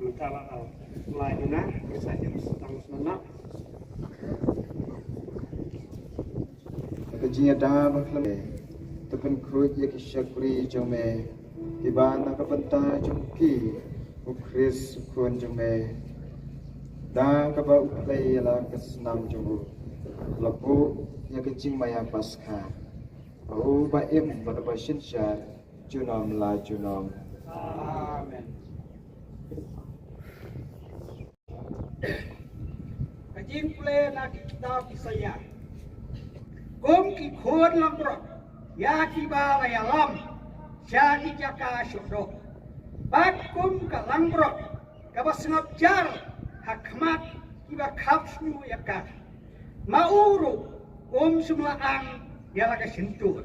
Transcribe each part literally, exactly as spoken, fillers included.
Mynta la dang lai duna, Khrist ha ïing sdang sngewbha. Ka jingïada ba khlem te pynkhuid ïa ki shakri jong me, kiba na ka bynta jong ki u Khrist u khun jong me. Da kaba u khlei ïa la ka snam jong u, la buh ïa ka jingmaïa Paskha. Ba u ba im bad ba synshar junom la junom. Amen. Ka jingpule na ki kitab Isaïah. Kum ki khun langbrot ïa kiba la ïalam sha ki jaka shodok. Bad kum ka langbrot kaba sngap jar ha khmat kiba khap shñiuh ïa ka. Ma u ruh um shym la ang ïa la ka shyntur.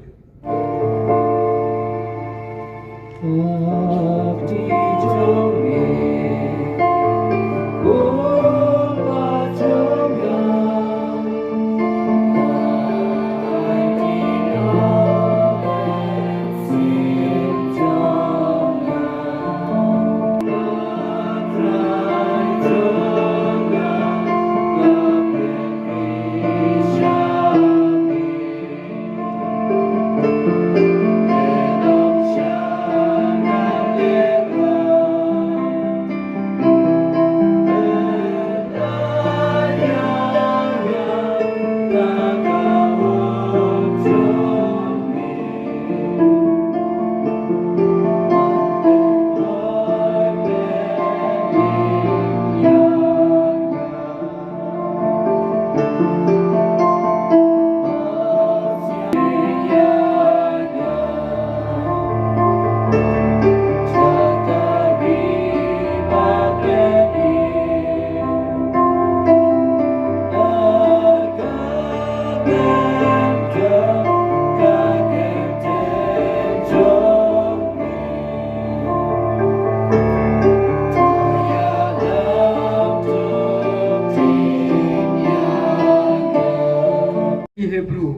Ki Hebru.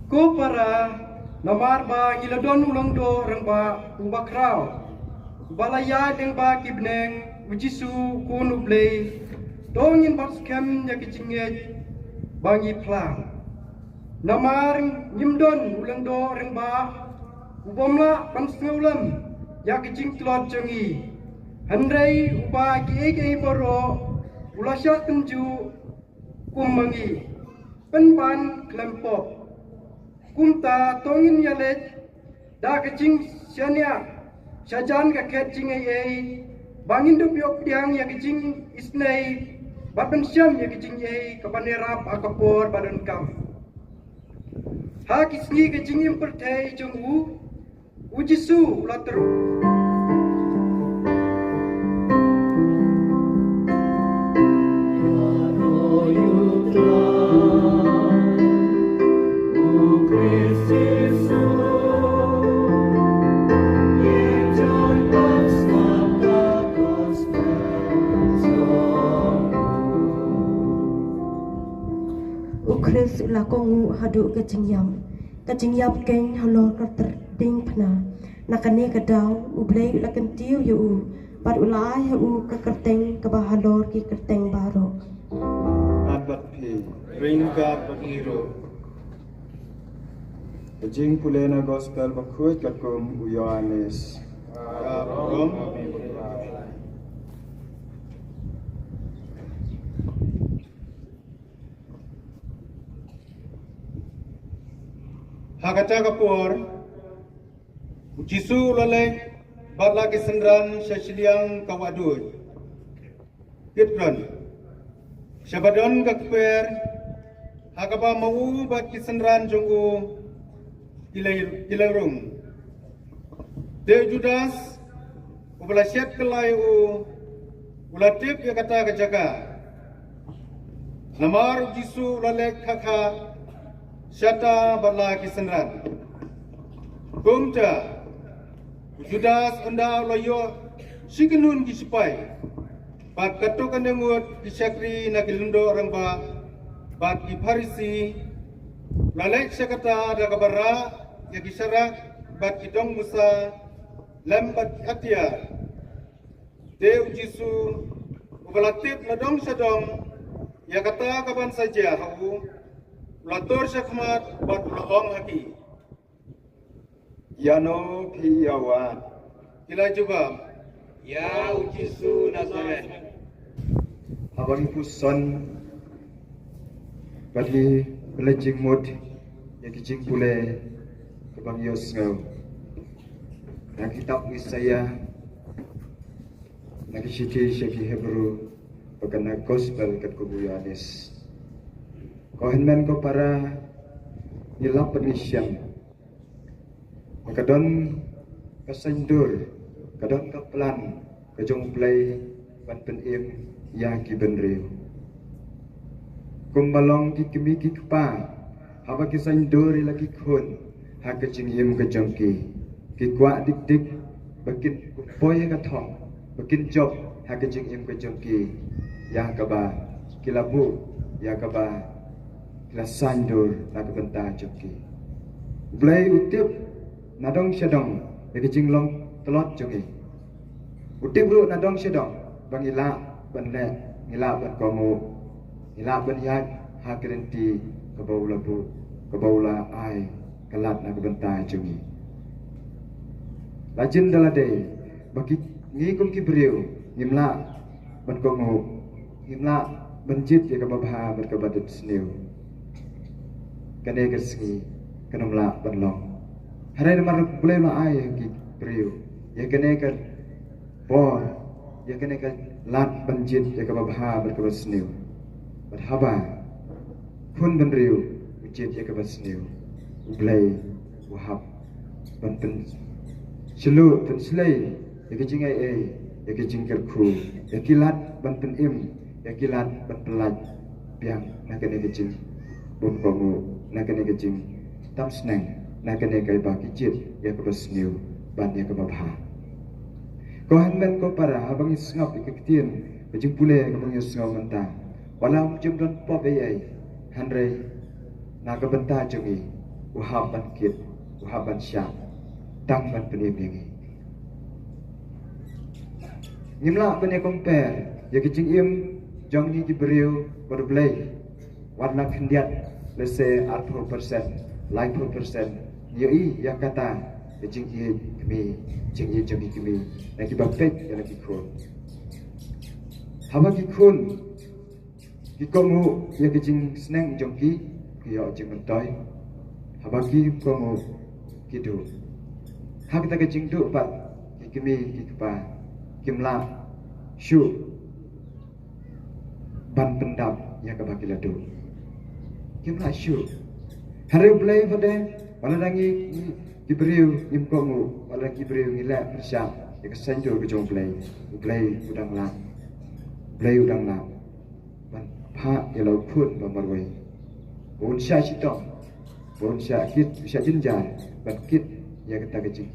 Ko para, namar ba ngi la don u lyngdoh rangbah uba khraw, uba la ïaid lyngba ki bneng, u Jisu, u Khun u Blei, to ngin bat skhem ïa ki jingngeit ba ngi phla. Namar ngim don u lyngdoh rangbah ubym lah ban sngewlem ïa ki jingtlot jong ngi, hynrei uba kiei kiei baroh u la shah tynjuh kum ma ngi, pynban khlem pop. Kumta to ngin ïaleit da ka jingshaniah shajan ka khet jingaiei, ba ngin dup ïoh pdiang ïa ka jingisynei bad ban shem ïa ka jingaiei kaban ïarap ha ka por ba donkam. Ha ki sngi ka jingim pyrthei jong u, u Jisu u la tyrwa. U Khrist u la kohnguh haduh ka jingïap, ka jingïap keiñ halor ka tyrdieng phna. Na kane ka daw U Blei u la kyntiew ïa u, bad u la ai ha u ka kyrteng kaba halor ki kyrteng baroh. Bad bad phi, ring ka bad phi ruh. Ka jingpule na gospel bakhuid katkum u Ïoannis. Ka burom. Ha kata ka por, u Jisu u la leit bad la ki synran sha shiliang ka wahduid Kidron, shaba don ka kper, ha kaba ma u bad ki synran jong u ki la, ki la rung. Te u Judas, uba la shet kylla ïa u, u la tip ïa kata ka jaka. Namar u Jisu u la leit khakha shata bad la ki synran. Kumta u Judas ynda u la ïoh shi kynhun ki sipai bad katto katne ngut ki shakri na ki lyngdoh rangbah bad ki Pharisi, u la leit sha kata da kaba rah ïa ki sharak bad ki dong musa lem bad ki atiar. Te u Jisu, uba la tip na dong sha dong ïa kata ka ban sa jia ha u, u la tur sha khmat bad u la ong ha ki, "Ïano phi ïa wad?" Ki la jubab, "Ïa u Jisu Nasaret." Haba ngi puson bad ngi pynleit jingmut ïa ki jingpule kiba ngi ïohsngew na kitab Isaïah, na ki shithi sha ki Hebru, bad na gospel katkum u Ïoannis. Ko hynmen ko para, ngi lap bad ngi shem ba ka don ka saiñdur, ka don ka plan ka jong U Blei ban pynim ïa ki bynriew. Kumba long ki kmie ki kpa, haba ki saiñdur ïa la ki khun ha ka jingim ka jong ki, ki kwah dik dik ba kin poi ha ka thong, ba kin jop ha ka jingim ka jong ki ïa kaba ki la buh, ïa kaba ki la saiñdur na ka bynta jong ki. U Blei u tip na dong sha dong ïa ka jinglong tlot jong ngi. U tip ruh na dong sha dong ba ngi lah ban leh, ngi lah ban kohnguh, ngi lah ban ïaid ha ka lynti kaba u la buh, kaba u la ai ka lad na ka bynta jong ngi. La jin da la dei ba ki, ngi kum ki briew ngim lah ban kohnguh, ngim lah ban jied ïa kaba bha bad kaba dep sniew, kane ka sngi kan ym lah ban long. Hynrei namar U Blei u la ai ha ki briew ïa kane ka bor, ïa kane ka lad ban jied ïa kaba bha bad kaba sniew. Bad haba khun bynriew u jied ïa kaba sniew, U Blei u hap ban pynshlur, pynshlei ïa ki jingai ei, ïa ki jingkyrkhu, ïa ki lad ban pynim, ïa ki lad ban pyllait biang na kane ka jingbymkohnguh, na kane ka jingtam sneng, na kane kaba ki jied ïa kaba sniew bad ïa kaba bha. Ko hynmen ko para, haba ngi sngap ïa ka ktien ka jingpule kaba ngi sngew mynta, wat la ym ju don pop ei ei, hynrei na ka bynta jong ngi u hap ban kit, u hap ban shah tang ban pynim ïa ngi. Ngim lah ban ïa compare ïa ka jingim jong ngi ki briew bad U Blei. Wat la khyndiat, let's say, arphew percent, laiphew percent, ngi ïohi ïa kata ka jingïeit kmie, jingïeit jong ki kmie na kiba peit ïa la ki khun. Haba ki khun ki kohnguh ïa ka jingsneng jong ki, ki ïoh jingmyntoi. Haba ki kohnguh ki duh. Ha kata ka jingduh pat, ki kmie ki kpa kim lah shuh ban pyndap ïa kaba ki la duh. Kim lah shuh. Hynrei U Blei pat de, wat la da ngi, ngi ki briew ngim kohnguh, wat la ki briew ngi leh pyrshah ïa ka saiñdur ka jong U Blei, U Blei u dang lah. U Blei u dang lah ban phah ïa la u khun ba marwei, ba un shah shitom, ba un shah kit, un shah jynjar ban kit ïa kata ka jing,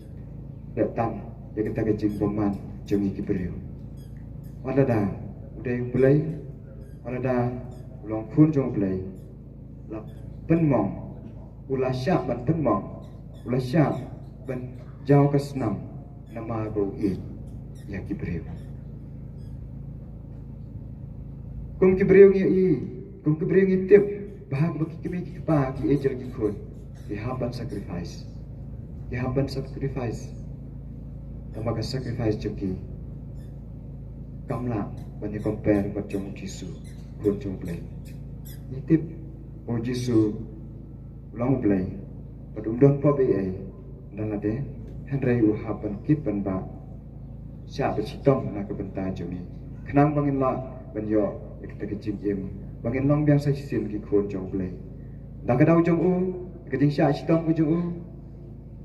ïa kata ka jingbymman jong ngi ki briew. Wat la da u dei U Blei, wat la da u long khun jong U Blei, la pynmong, u la shah ban pynmong, u la shah ban jaw ka snam namar ba u ïeit ïa ki briew. Kum ki briew ngi i, kum ki briew ngi tip ba ha kaba ki kmie ki kpa ki ïeit ïa la ki khun, ki hap ban sacrifice. Ki hap ban sacrifice. Tangba ka sacrifice jong ki kam lah ban ïa compare bad jong u Jisu, Khun jong U Blei. Ngi tip ba u Jisu u long U Blei bad um don pop ei ei na lade, hynrei u hap ban kit ban bah, shah ban shitom na ka bynta jong ngi, khnang ba ngin lah ban ïoh ïa kata ka jingim, ba ngin long biang sa shisien ki khun jong U Blei. Da ka daw jong u, ka jingshah shitom ka jong u,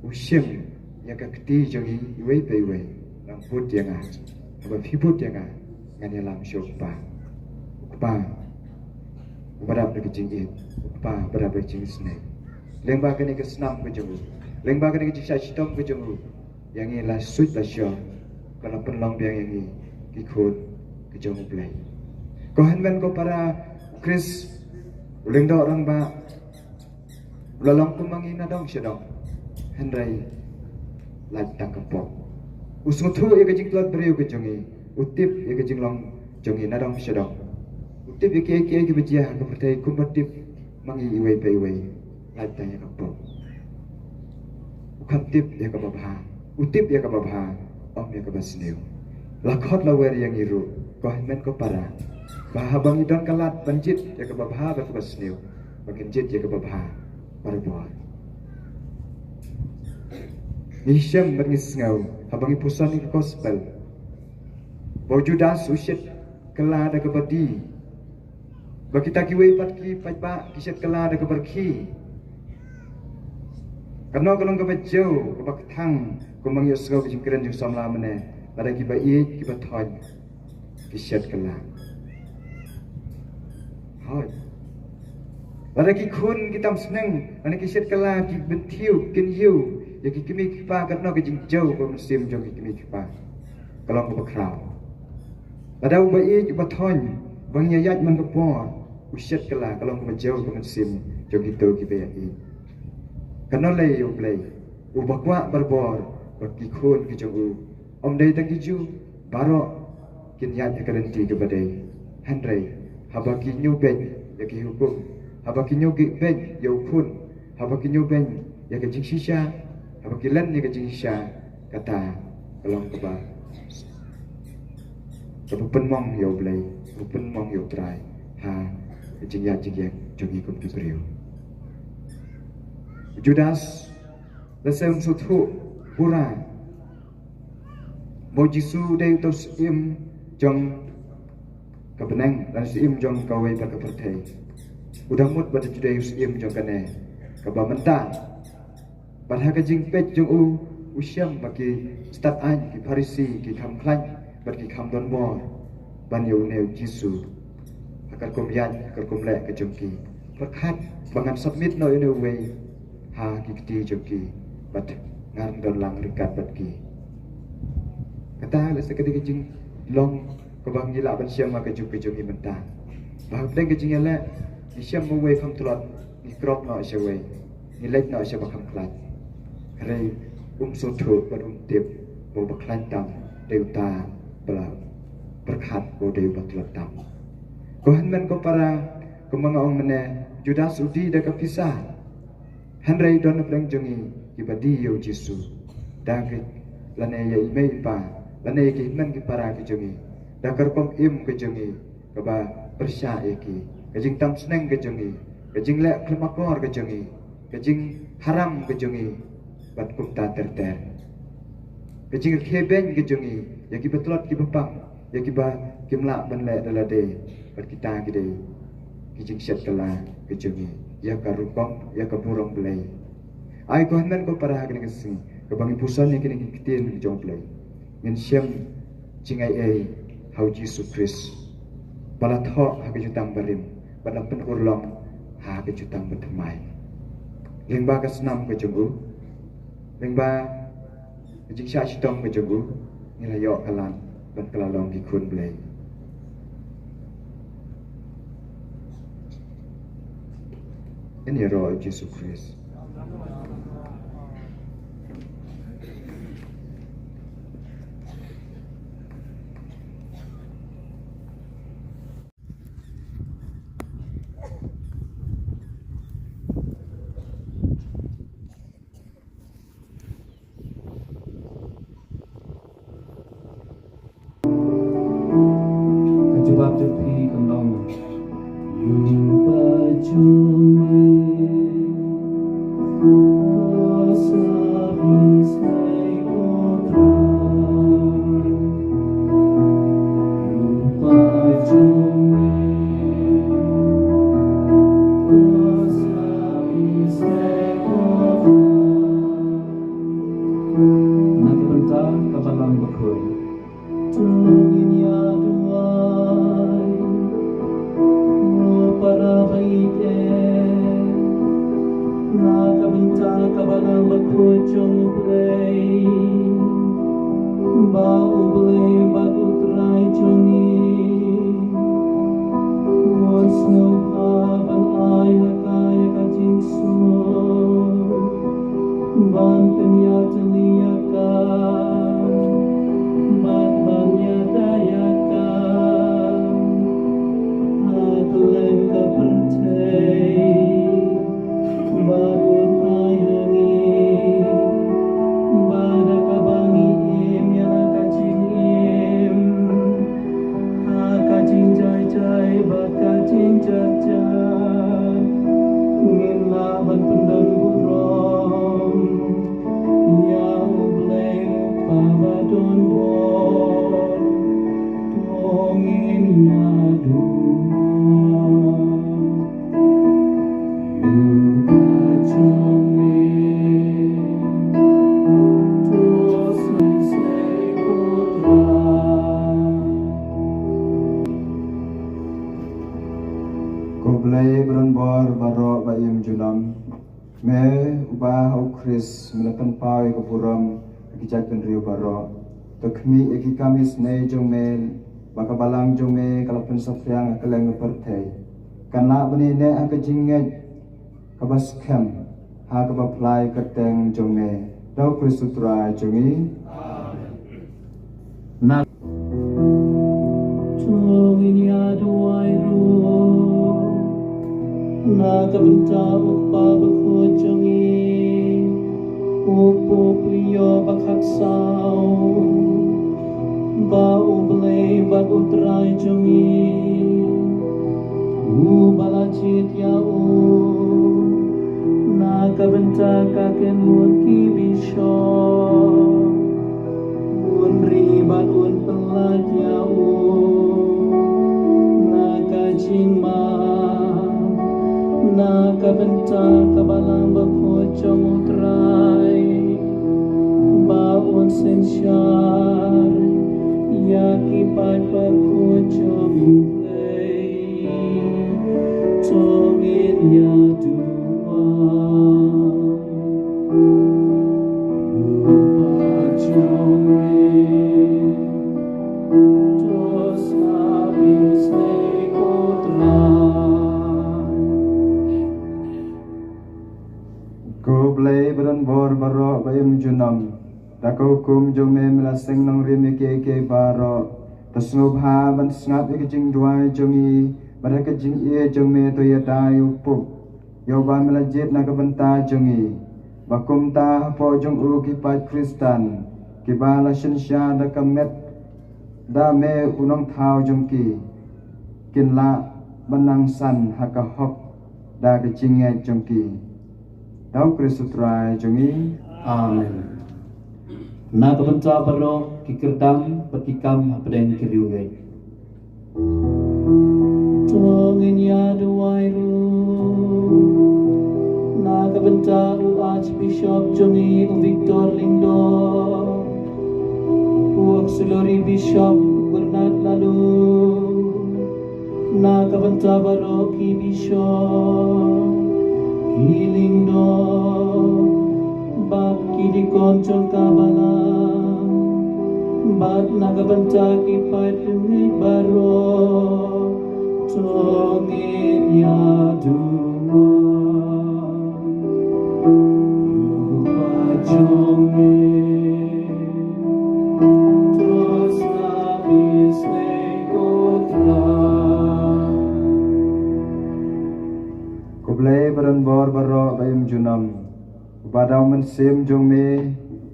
u shim ïa ka kti jong ngi iwei pa iwei. Nang bud ïa nga, haba phi bud ïa nga, ngan ïalam sha u Kpa. U Kpa uba dap da ka jingïeit, u Kpa uba dap da ka jingisynei. Lyngba kane ka snam ka jong u, lyngba kane ka jingshah shitom ka jong u, ïa ngi la suit la shor, ka la pynlong biang ïa ngi ki khun ka jong U Blei. Ko hynmen ko para, u Khrist u lyngdoh rangbah u la long kum ma ngi na dong sha dong, hynrei lait tang ka pop. U sngewthuh ïa ka jingtlot briew ka jong ngi, U tip ïa ka jinglong jong ngi na dong sha dong. U tip ïa kiei kiei kiba jia ha ka pyrthei kumba tip ma ngi iwei pa iwei. Lait tang ïa ka pop. U kham tip ïa kaba bha. U tip ïa kaba bha, ym ïa kaba sniew. La khot la wer ïa ngi ruh, ko hynmen ko para, ba haba ngi don ka lad ban jied ïa kaba bha bad kaba sniew, ba ngin jied ïa kaba bha barabor. Ngi shem bad ngi sngew haba ngi puson ïa ka gospel ba u Judas u shet kylla da kaba die, ba kita kiwei pat ki paidbah ki shet kylla da kaba rkhie. Kano ka long kaba jew kaba kthang, kumba ngi ïohsngew ka jingkren jong u samla mynne, lada kiba ïeit kiba thoiñ ki shet kylla. Hooid. Lada ki khun ki tam sneng, lada ki shet kylla, ki bynthiew, ki kynthiew ïa ki kmie ki kpa, kano ka jingjew ka mynsiem jong ki kmie ki kpa? Ka long kaba khraw. Lada uba ïeit uba thoiñ, ba ngi ïaid man ka por, u shet kylla, ka long kaba jew ka mynsiem jong kito kiba ïeit. Kano lei ïa U Blei uba kwah barabor ba ki khun ki jong u, ym dei tang ki Jiw, baroh kin ïaid ha ka lynti kaba dei. Hynrei haba ki ñiewbeiñ ïa ki hukum, haba ki ñiewbeiñ ïa u khun, haba ki ñiewbeiñ ïa ka jingshisha, haba ki len ïa ka jingshisha, kata ka long kaba, kaba pynmong ïa U Blei, kaba pynmong ïa U Trai ha ka jingïaid jingïeng jong ngi kum ki briew. Judas, lehse um sngewthuh pura ba U Jisu u dei uta u Syiem jong ka bneng, lane u Syiem jong kawei pat ka pyrthei. U dang mut ba u dei u Syiem jong kane kaba mynta. Bad ha ka jingpeit jong u, u shem ba ki stad aiñ, ki Pharisi, ki kham khlaiñ bad ki kham don bor ban ïa une U Jisu ha ka rukom ïaid, ha ka rukom leh ka jong ki. Pyrkhat ba ngan submit noh ïa une uwei ha ki kti jong ki, bad ngan don lang ryngkat bad ki. Kata lehse ka dei ka jinglong kaba ngi lah ban shem ha ka juk ka jong ngi mynta. Ba hapdeng ka jingïaleh, ngi shem uwei kham tlot, ngi krop noh sha uwei, ngi leit noh sha ba kham khlaiñ. Hynrei um sngewthuh bad um tip ba uba khlaiñ tam dei uta ba la pyrkhat ba u dei uba tlot tam. Ko hynmen ko para, kumba nga ong mynne, Judas u die da ka pisa. Hynrei don hapdeng jong ngi kiba die ïa U Jisu da ka, lane ïa i mei i pa, lane ïa ki hynmen ki para ki jong ngi, da ka rukom im ka jong ngi kaba pyrshah ïa ki, ka jingtam sneng ka jong ngi, ka jingleh khlem akor ka jong ngi, ka jingharam ka jong ngi, bad kumta ter ter. Ka jingrkhie beiñ ka jong ngi ïa kiba tlot kiba pang, ïa kiba kim lah ban leh da lade, bad kita ki dei ki jingshet kylla ka jong ngi ïa ka rukom, ïa ka burom Blei. Ai ko hynmen ko para, ha kane ka sngi kaba ngi puson ïa kine ki ktien ki jong U Blei, ngin shem jingaiei ha U Jisu Khrist ba la thoh ha ka jutang barim bad la pynurlong ha ka jutang bathymmai. Lyngba ka snam ka jong u, lyngba ka jingshah shitom ka jong u, ngi la ïoh ka lad ban kylla long ki khun Blei. Ngin ïaroh ïa U Jisu Khrist. Ka jubab jong phi kan long: Ïa u ba jong me, to sa phi sei ko Trai. Ïa u ba jong me, to sa phi sei ko Trai. Na ka bynta ka Balang Bakhuid. To ngin ïa duwai, ko para baieit, na ka bynta ka Balang Bakhuid jong U Blei, ba U Blei bad U Trai jong ngi un sngewbha ban ai ha ka ïa ka jingsngew ban pynïatylli ïa ka bad ban ïada Blei ba don bor baroh ba im junom. Me uba ha u Khrist me la pynpaw ïa ka burom ha ki jaitbynriew baroh. To khmih ïa ki kam isynei jong me ba ka balang jong me ka la pynsaphriang ha kylleng ka pyrthei. Kan lah ban ïaineh ha ka jingngeit kaba skhem ha kaba phlai kyrteng jong me. Da u Khrist u Trai jong ngi. Amen. Na To ngin ïa duwai ruh na ka bynta u kpa bakhuid jong ngi, u Pope Leo ba khatsaw, ba U Blei bad U Trai jong ngi uba la jied ïa u, na ka bynta ka kynhun ki bishop, un ri bad un pyllait ïa u na ka jingmap, na ka bynta ka balang bakhuid jong U Trai, ba un synshar ïa ki paid bakhuid jong U Blei. To ngin ïa duwai. U Kpa jong ngi, to sngap isynei ko Trai. Ko Blei ba don bor baroh ba im junom, da ka hukum jong me me la seng nongrim ïa kiei kiei baroh. To sngewbha ban sngap ïa ka jingduwai jong ngi, bad ha ka jingïeit jong me to ïada ïa u Pope, ïa uba me la jied na ka bynta jong ngi, ba kumta hapoh jong u ki paid Khristan kiba la synshar da ka met da me u nongthaw jong ki, kin lah ban nang san ha ka hok da ka jingngeit jong ki. Da u Khrist u Trai jong ngi. Amen. Na ka bynta baroh ki kyrdan bad ki kam hapdeng ki riewngeit. To ngin ïa duwai ruh na ka bynta u Archbishop jong ngi u Victor Lyngdoh, u Auxiliary Bishop Bernard Laloo, na ka bynta baroh ki bishop, ki lyngdoh bad ki deacon jong ka balang, bad na ka bynta ki paid bangeit baroh. To ngin ïa duwai. U Kpa jong ngi, to sngap isynei ko Trai. Ko Blei ba don bor baroh ba im junom, uba da u mynsiem jong me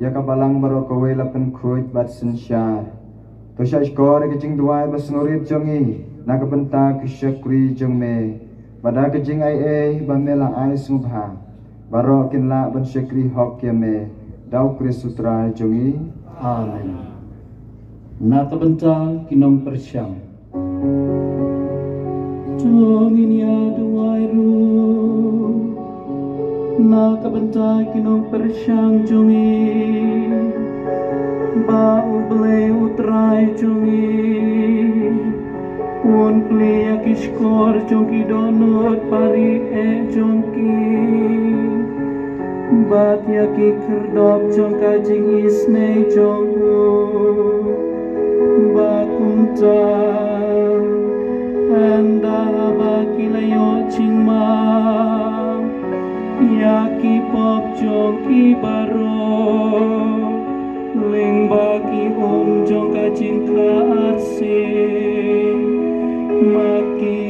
ïa ka balang baroh kawei la pynkhuid bad synshar, to shahshkor ïa ka jingduwai ba sngewrit jong ngi na ka bynta ki shakri jong me, ba da ka jingaiei ba me la ai sngewbha, baroh kin lah ban shakri hok ïa me. Da u Khrist u Trai jong ngi. Amen. Na ka bynta ki nongpyrshang. To ngin ïa duwai ruh na ka bynta ki nongpyrshang jong ngi, ba U Blei U Trai jong ngi un plie ïa ki shkor jong ki dohnud barieh jong ki, bad ïa ki khyrdop jong ka jingisynei jong u. Ba kumta, ynda ba ki la ïoh jingmap ïa ki pop jong ki baroh, lyngba ki um jong ka jingkha arsien, ma ki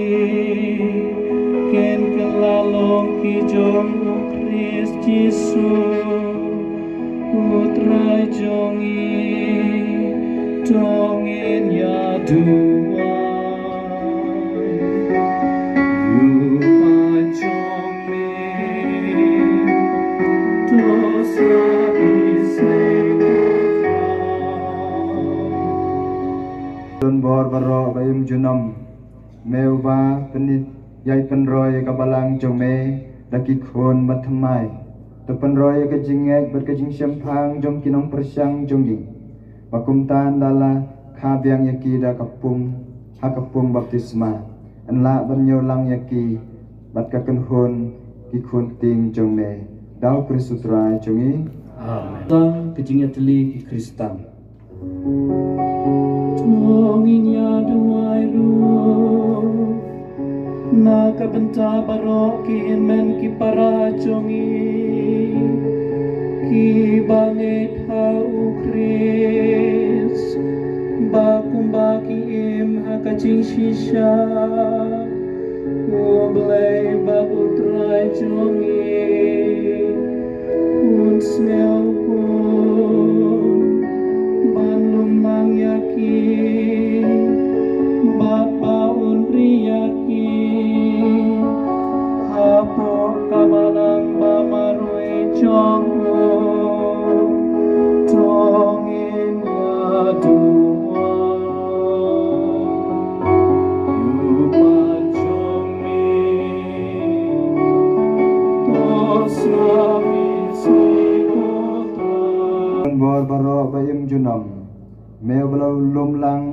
kin kylla long ki jong U Khrist Jisu, U Trai jong ngi. To ngin ïa duwai. U Kpa jong ngi, to sngap isynei ko Trai. Don bor baroh ba im junom, me uba pynïaid pynroi ïa ka balang jong me da ki khun bad thymmai, to pynroi ïa ka jingngeit bad ka jingshemphang jong ki nongpyrshang jong ngi, ba kumta ynda la kha biang ïa ki da ka pung ha ka pung baptisma, yn lah ban ñiewlang ïa ki bad ka kynhun ki khun ktien jong me. Da U Khrist U Trai jong ngi. Amen. Tang ka jingïatylli ki Khristan. To ngin ïa duwai ruh na ka bynta baroh ki hynmen ki para jong ngi kiba ngeit ha U Khrist, ba kumba ki im ha ka jingshisha, U Blei bad U Trai jong ngi un sngewbha ban lum lang ïa ki, bad ba un ri ïa ki hapoh ka balang ba marwei jong u. To ngin ïa duwai. Ïa u paid jong me, to sngap isnei ko Trai. Bor baroh ba im junom, me uba la lum lang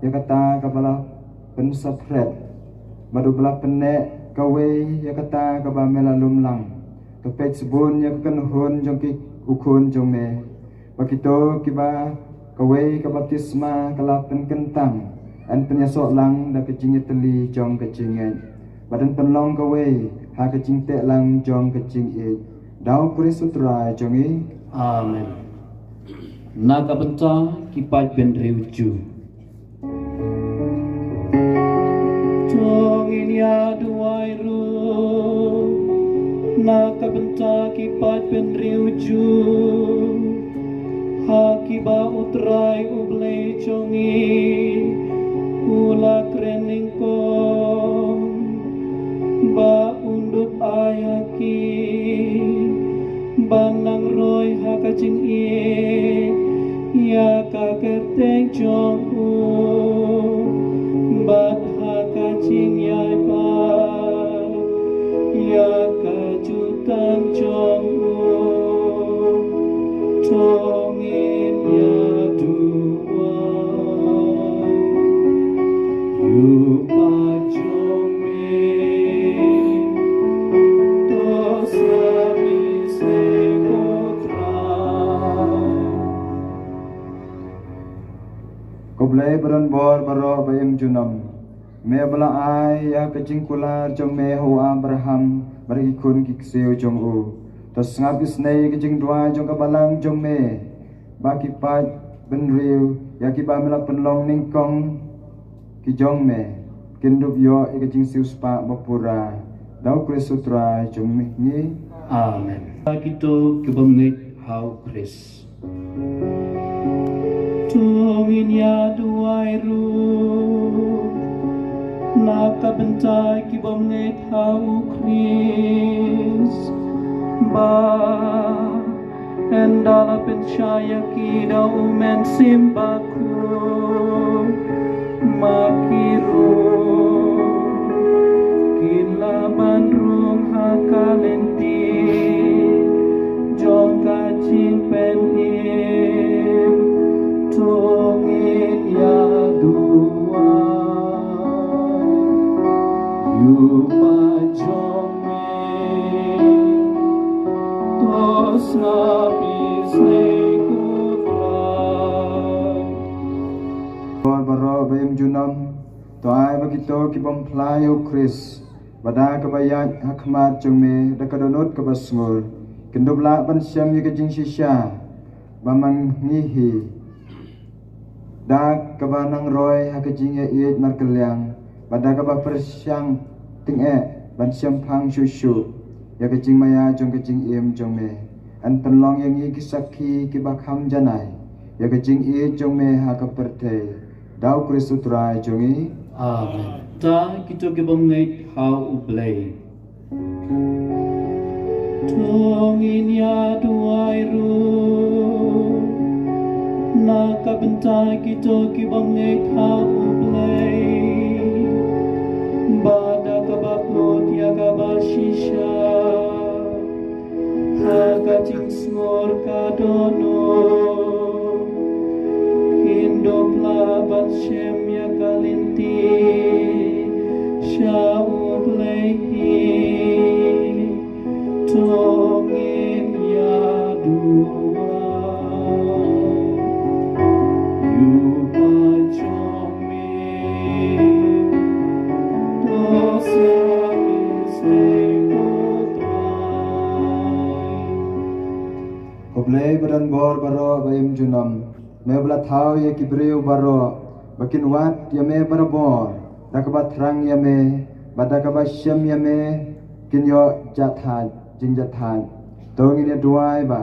ïa kata kaba la pynsaphriang, bad uba la pynneh kawei ïa kata kaba me la lum lang. To peit shibun ïa ka kynhun jong ki, u khun jong me, ba kito kiba kawei ka baptisma ka la pynkyntang, yn pynïasoh lang da ka jingïatylli jong ka jingngeit, bad yn pynlong kawei ha ka jingteh lang jong ka jingïeit. Da U Khrist U Trai jong ngi. Amen. Na ka bynta ki paid bynriew Jiw. To ngin ïa duwai ruh na ka bynta ki paid bynriew Jiw, ha kiba U Trai U Blei jong ngi u la kren nyngkong ba un dup ai ha ki ban nang roi ha ka jingïeit ïa ka kyrteng jong u, bad ha ka jingïaibah ïa ka jutang jong u. To ngin ïa duwai. Ïa u paid jong me, to sngap isnei ko Trai. Ko Blei ba don bor baroh ba im junom, me ba la ai ïa ka jingkular jong me ha u Abraham bad ki khun ki ksiew jong u, to sngap isnei ka jingduwai jong ka balang jong me, ba ki paid bynriew ïa kiba me la pynlong nyngkong ki jong me kin dup ïoh ïa ka jingsiewspah ba pura. Da U Khrist U Trai jong ngi. Amen. Kito ki bym ngeit ha U Khrist. To ngin ïa duwai ruh na ka bynta ki bym ngeit ha U Khrist, ba ynda la pynshai ïa ki da u Mynsiem Bakhuid, ma ki ruh kin lah ban rung ha ka lynti jong ka jingpynim. To ngin ïa duwai. Ïa u paid jong me, to sngap isnei ko Trai. Bor baroh ba im junom, to ai ba kito ki bym phla ïa U Khrist, ba da kaba ïaid ha khmat jong me da ka dohnud kaba sngur, kin dup lah ban shem ïa ka jingshisha ba ma ngi hi, da kaba nang roi ha ka jingïaieit markylliang, bad da kaba pyrshang tyngeh ban shemphang shuh shuh ïa ka jingmaïa jong ka jingim jong me. Yn pynlong ïa ngi ki sakhi kiba kham janai ïa ka jingïeit jong me ha ka pyrthei. Da U Khrist U Trai jong ngi. Amen. Ta kito ki bym ngeit ha U Blei. To ngin ïa duwai ruh na ka bynta kito ki bym ngeit ha U Blei, ba da kaba put ïa kaba shisha ha ka jingsngur ka dohnud, kin dup lah ban shem ïa ka lynti sha U Blei hi. baroh ba im junom, me ba la thaw ïa ki briew baroh ba kin wad ïa me barabor, da kaba thrang ïa me bad da kaba shem ïa me kin ïoh jahthait, jingjahthait. To ngin ïa duwai ba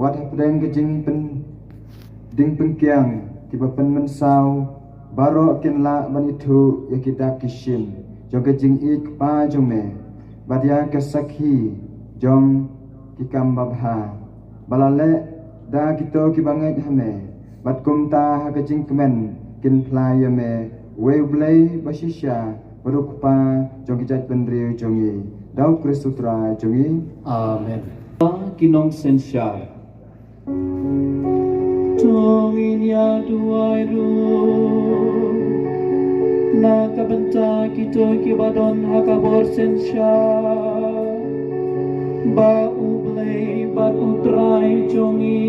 wat hapdeng ka jingpynding pynkiang kiba pynmynsaw, baroh kin lah ban ithuh ïa ki dak ki shin jong ka jingïeit kpa jong me bad ïa ka sakhi jong ki kam babha ba la leh da kito kiba ngeit ha me, bad kumta ha ka jingkmen kin phla ïa me, uwei U Blei ba shisha bad U Kpa jong ki jaitbynriew jong ngi, da U Khrist U Trai jong ngi. Amen. Ki nongsynshar. To ngin ïa duwai ruh na ka bynta kito kiba don ha ka bor synshar, ba U Blei bad U Trai jong ngi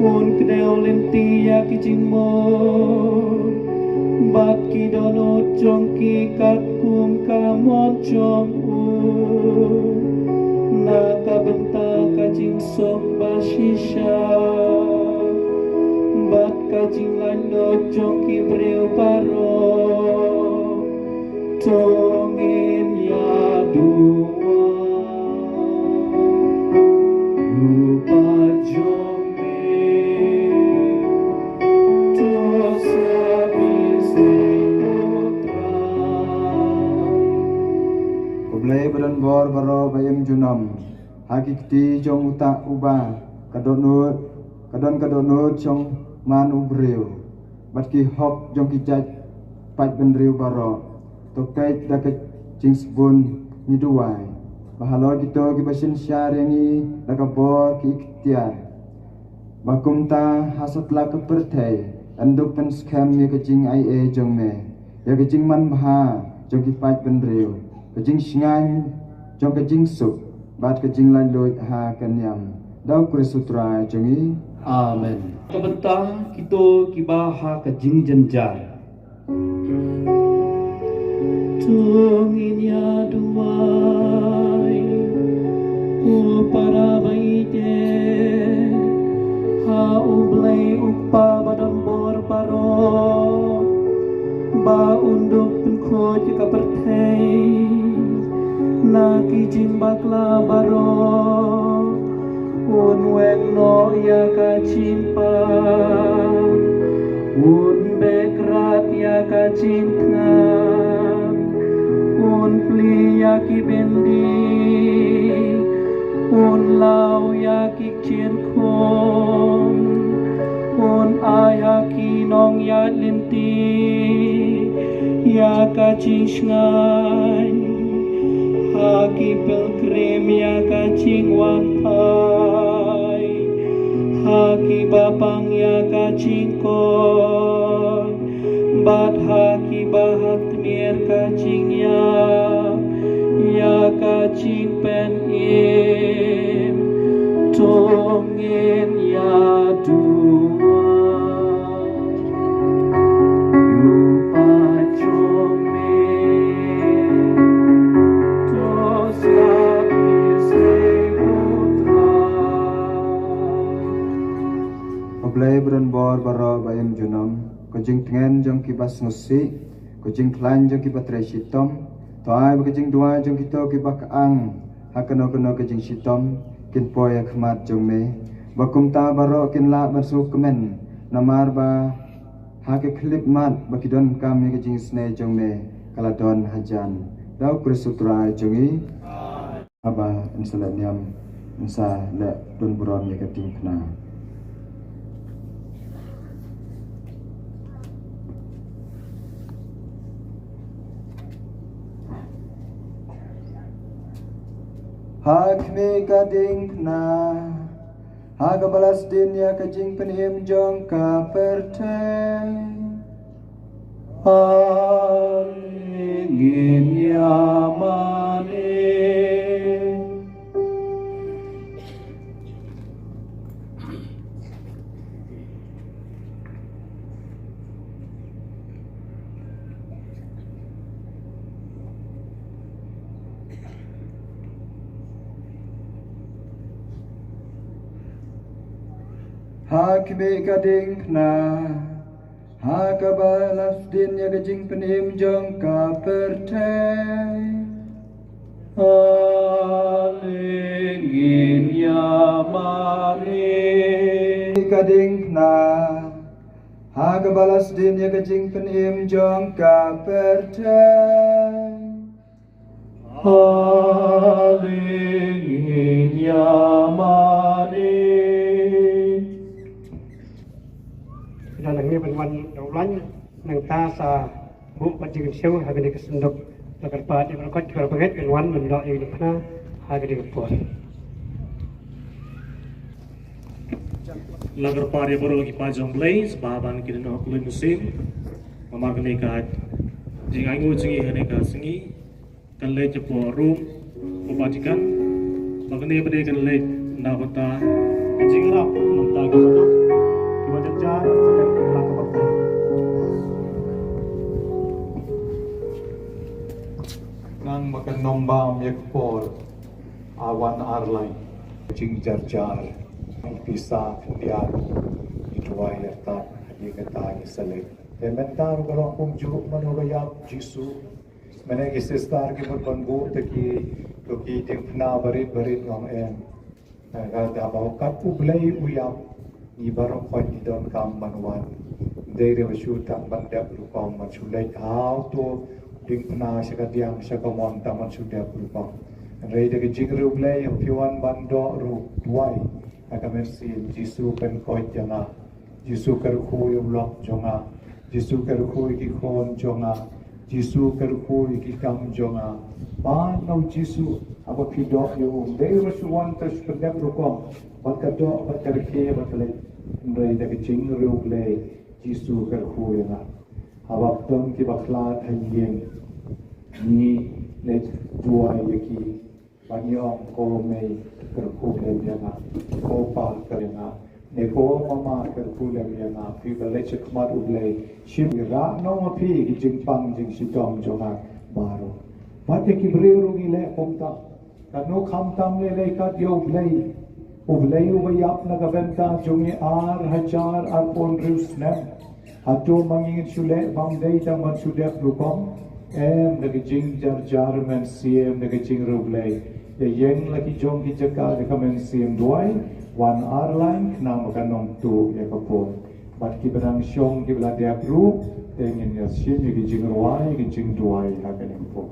un kdew lynti ïa ki jingmut bad ki dohnud jong ki katkum ka mon jong u, na ka bynta ka jingsuk ba shisha bad ka jinglaitluid jong ki briew baroh. To ngin ïa duwai. Rupa jong me, to sa bisteng U Trai. U Blei ba don bor baroh ba im junom, ha ki kti jong uta uba ka dohnud, ka don ka dohnud jong man u briew bad ki hok jong ki jait paidbynriew baroh. To peit da ka jingsbun ngi duwai ba halor kito kiba synshar ïa ngi da ka bor ki iktiar, ba kumta ha satlak ka pyrthei yn dup pynskhem ïa ka jingaiei jong me, ïa ka jingmanbha jong ki paidbynriew, ka jingshngaiñ jong ka jingsuk bad ka jinglaitluid ha ka niam, da U Khrist U Trai jong ngi. Amen. Ka bynta kito kiba ha ka jingjynjar. To ngin ïa duwai. Ko para ba ïeit, ha U Blei U Kpa ba don bor baroh, ba un dup pynkhuid ïa ka pyrthei na ki jingbakla baroh. Un weng noh ïa ka jingpang, un beh krad ïa ka jingthngan, un plie ïa ki byndi, un law ïa ki jingkhum, un ai ha ki nongïaid lynti ïa ka jingshngaiñ, ha ki pilgrim ïa ka jingwanphai, ha kiba pang ïa ka jingkoit, bad ha kiba ha tmier ka jingïap ïa ka jingpynim. To ngin ïa duwai. Ïa u paid jong me, to sa bisteng U Trai. U Blei ba don bor baroh ba im junom, ka jingtngen jong kiba sngewsih, ka jingkhlaiñ jong kiba trei shitom, to ai ba ka jingduwai jong kito kiba kyang ha kano kano ka jingshitom kin poi ha khmat jong me, ba kumta baroh kin lah ban sngewkmen, namar ba ha ka khyllipmat ba ki donkam ïa ka jingisynei jong me ka la don hajan, da U Khrist U Trai jong ngi. Haba yn sa leh niam, yn sa leh don burom ïa ka diengphna. Ha khmih ka diengphna, ha kaba la sdien ïa ka jingpynim jong ka pyrthei, ale ngin ïa mane. Ha khmih ka diengphna, ha kaba la sdien ïa ka jingpynim jong ka pyrthei. Halleluia, Maria. Ka diengphna, ha kaba la sdien ïa ka jingpynim jong ka pyrthei. Halleluia, Maria. Ynda la ngi ban wan da u lain, nangta sa buh pat jingkynshew ha kane ka synduk. La kyrpad ïa baroh kiba bangeit ban wan ban doh ïa u diengphna ha kane ka por. La kyrpad ïa baroh ki paid jong Blei, sngewbha ban kin ïeh noh khlem mynsiem. Namar kane ka jingainguh jong ngi ha kane ka sngi kan leit hapoh Rom u Vatican. Bad kane pat kan leit na bynta ka jingïarap na bynta kiba duk, kiba jynjar, kiba la ka bynta. Nang ba kan ym bam ïa ka por, a wan ar lai. Jingjar jar, pisa khyndiat, i duwai ïa ta, hadien kata i sa leit. Te mynta ruh ka long kumjuh, mano ba ïap? Jisu. Mynne ki sister ki mut ban buh te ki, to ki diengphna barit barit, nga ong em. Ka da ba kat U Blei u ïap, ngi baroh khoit ngi donkam ban wan. Dei re ba shu tang ban dep rukom, ban shu leit ha uto diengphna sha kadiang sha kamon tang ban shu dep rukom. Hynrei da ka jingriewblei, phi wan ban doh ruh, duwai ha ka mynsiem, Jisu, pynkhuid ïa nga. Jisu, kyrkhu ïa u lok jong nga. Jisu, kyrkhu ïa ki khun jong nga. Jisu, kyrkhu ïa ki kam jong nga. Pan na u Jisu, haba phi doh ïa u, ym dei ba shu wan te shu pyndep rukom, bad ka doh, bad ka rkhie, bad ka leit. Hynrei da ka jingriewblei, Jisu, kyrkhu ïa nga. Haba don kiba khlad ha ïing, ngi leit duwai ïa ki. Ban ïa ong, ko mei, kyrkhu lem ïa nga, ko pa, kyrkhu ïa nga, ne ko mama, kyrkhu lem ïa nga. Phi ba leit sha khmat U Blei, shim, ïarap noh ma phi ki jingpang jingshitom jong nga baroh. Bad ïa ki briew ruh ngi leh kumta. Kano khamtam ngi leh kat ïa U Blei, U Blei uba ïap na ka bynta jong ngi ar hajar arphew hynriew snem. Hato ma ngi ngin shu leh bym dei tang ban shu dep rukom? Em, da ka jingjar jar mynsiem, da ka jingriewblei. Ïa ïeng la ki jong ki jaka da ka mynsiem duwai, wan ar lai, khnang ba kan ym tuh ïa ka por. Bad kiba nang shong kiba la dep ruh, te ngin ïa shim ïa ki jingrwai, ïa ki jingduwai ha kane ka por.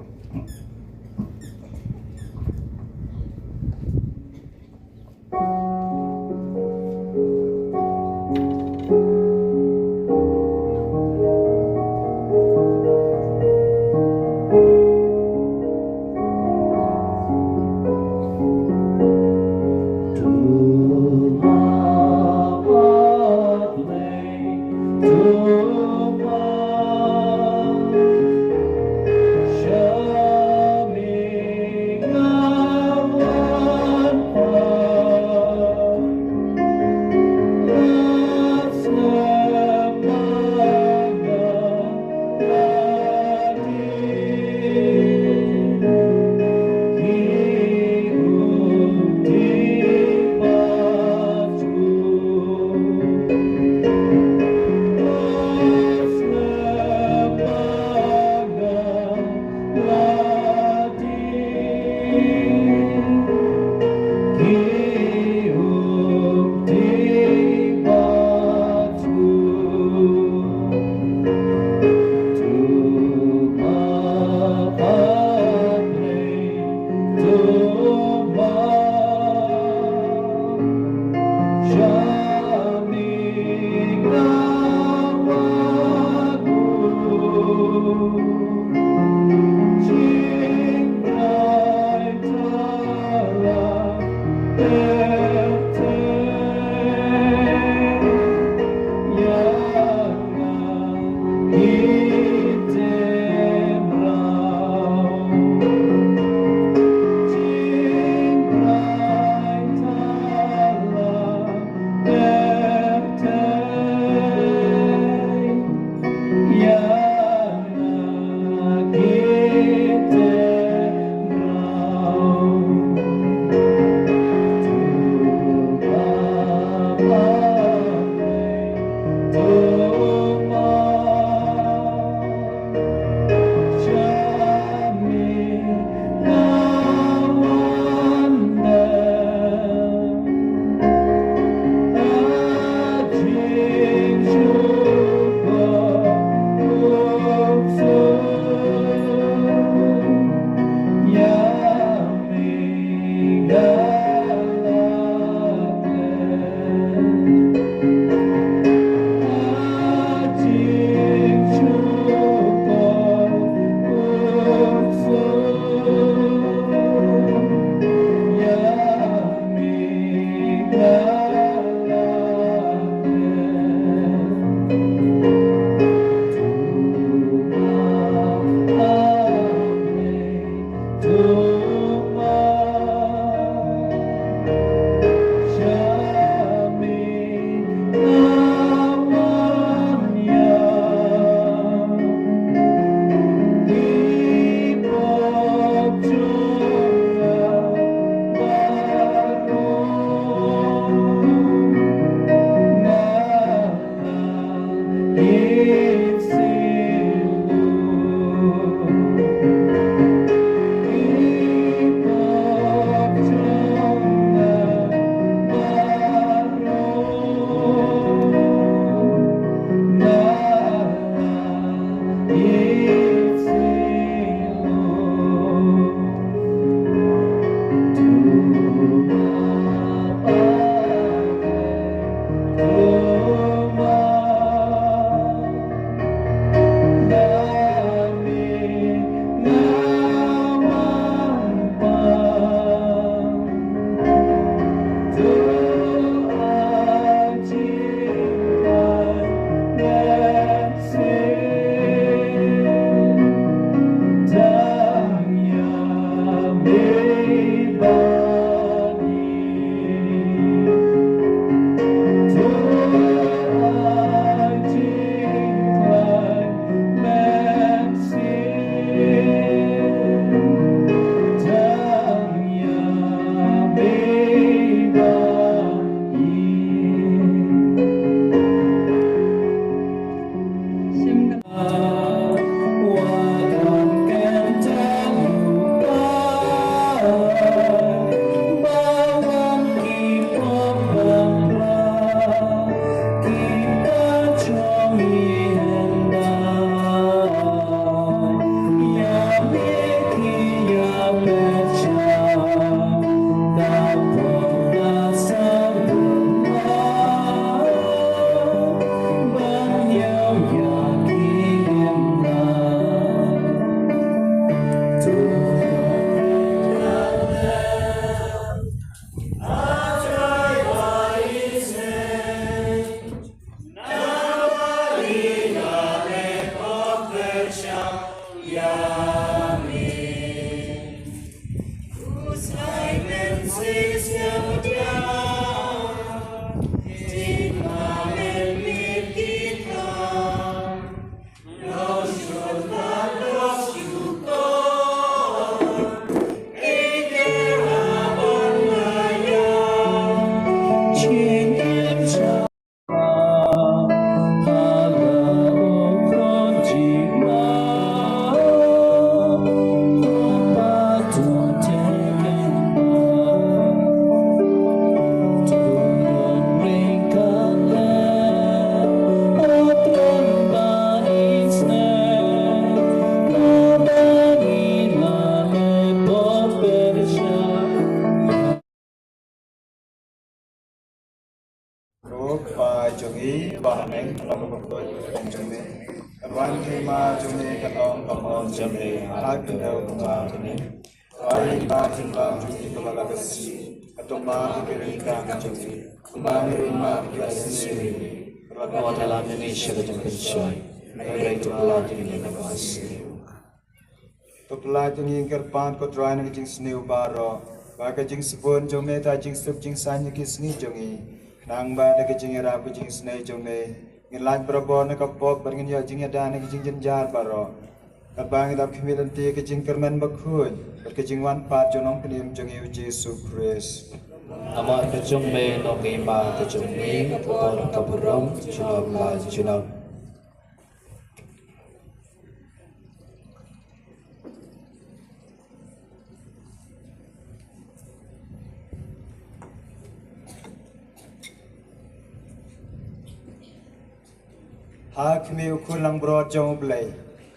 Ko Pa jong ngi ba ha bneng, ba ha bneng, jong me. Ka wan ka hima jong me, ka long ka mon jong me ha ka khyndew kumba ha bneng. Ai ba jong ba jong ngi kaba la ka sngi. Ka to ma ka ri ka jong ngi. Kumba ngi ri ma ka sngi. Rat mo ta la ngi sha ka jong pynshoi. Ngi rai to la jong ngi ka ba sngi. To pynlait ïa ngi kyrpad ko Trai na ka jingsniew baroh. Ba ka jingsbun jong me ta jingsuk jingsaiñ ïa ki sngi jong ngi. Nang ba da ka jingïarap ka jingisynei jong me. Ngin lait barabor na ka pop bad ngin ïoh jingïada na ka jingjynjar baroh. Katba ngi dap khmih lynti ka jingkyrmen bakhuid bad ka jingwan pat jong Nongpynim jong ngi u Jisu Khrist. Namar ka jong me, nong ngi ma ka jong me, ka por ka burom, junom la junom. Ha khmih u khun langbrot jong U Blei,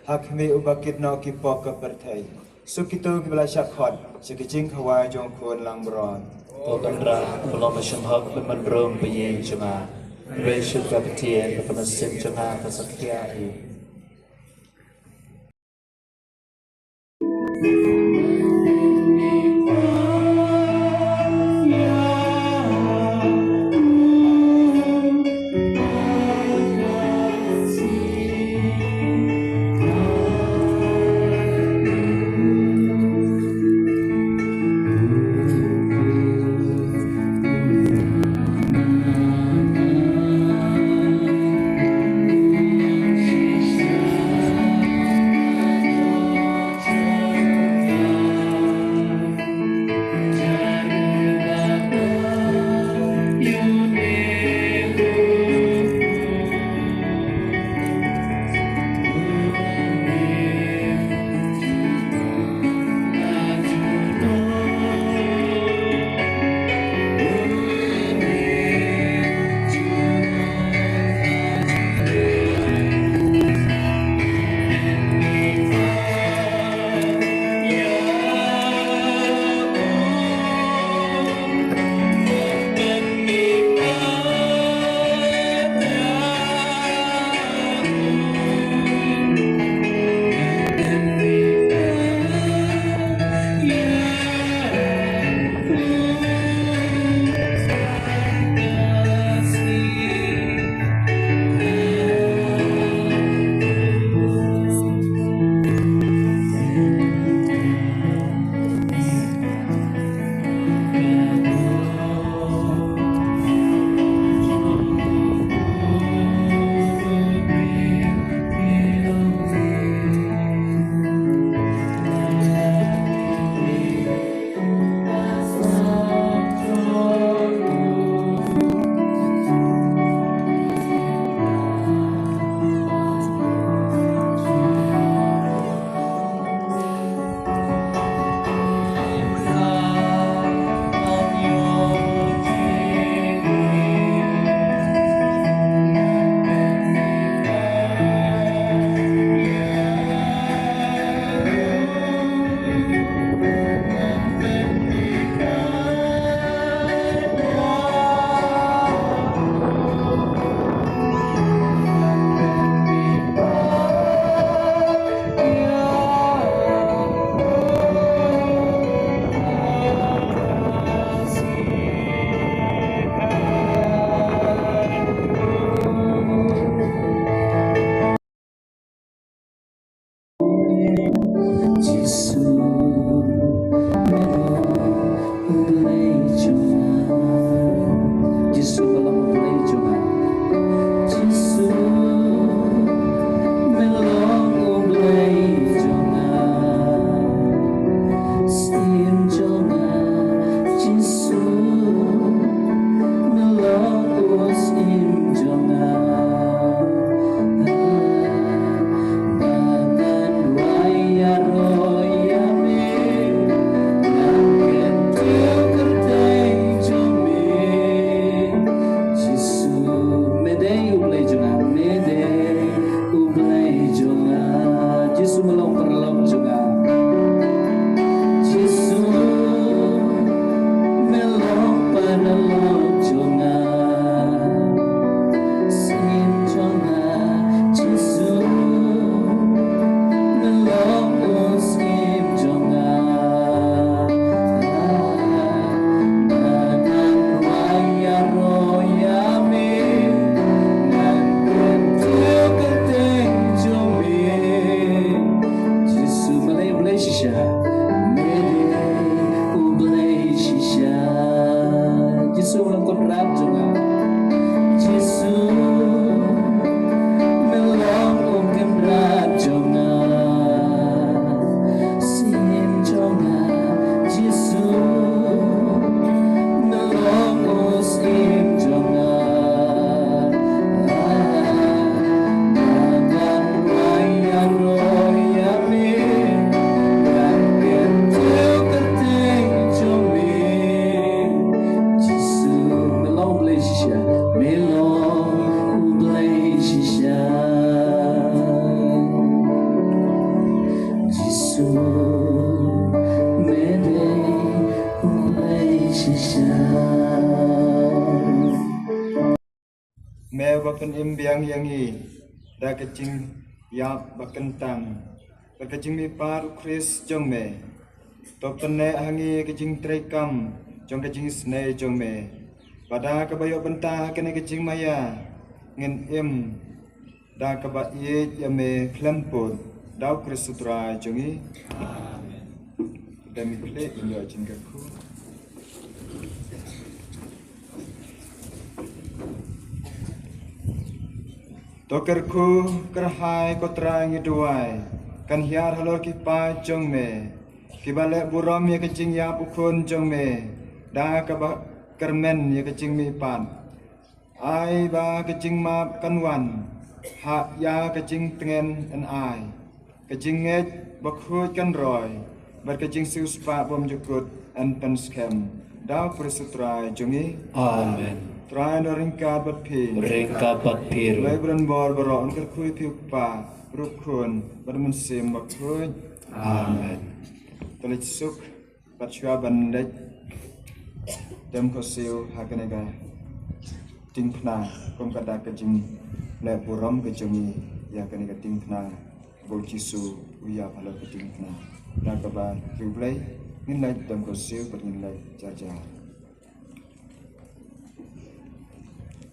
ha khmih uba kit noh ki pop ka pyrthei. Suk kito kiba la shah khot sha ka jingkhawai jong u khun langbrot. Ko Kynrad, ba long ba shem hok, ba man rung ba ïeng jong nga. Hynrei shu ka ktien, ba ka mynsiem jong nga ka sa khia hi. Ba pynim biang ïa ngi da ka jingïap ba kyntang bad ka jingmihpat u Khrist jong me. To pynneh ha ngi ka jingtreikam jong ka jingisynei jong me, ba da kaba ïoh bynta ha kane ka jingmaïa ngin im da kaba ïeit ïa me khlem pud, da u Khrist u Trai jong ngi. Amen. Dang ïa khleh ban ïoh jingkyrkhu. To kyrkhu kyrhai ko Trai, ngi duwai, kan hiar halor ki paid jong me kiba leh burom ïa ka jingïap u Khun jong me da kaba kyrmen ïa ka jingmihpat. Ai ba ka jingmap kan wan ha ïa ka jingtngen yn ai, ka jingngeit bakhuid kan roi, bad ka jingsiewspah bymjukut yn pynskhem, da u Khrist u Trai jong ngi. Amen. Trai un ryngkat bad phi. Ryngkat bad phi ruh. Lei bren bor baroh un kyrkhu ïa phi u Kpa, ruh u Khun bad u Mynsiem Bakhuid. Amen. To leit suk. Bad shuwa ban leit dem khohsiew ha kane ka diengphna, kum ka dak ka jingleh burom ka jong ngi ïa kane ka diengphna ba u Jisu u ïap halor ka diengphna. Da kaba kyrkhu Blei ngin leit dem khohsiew bad ngin leit jar jar.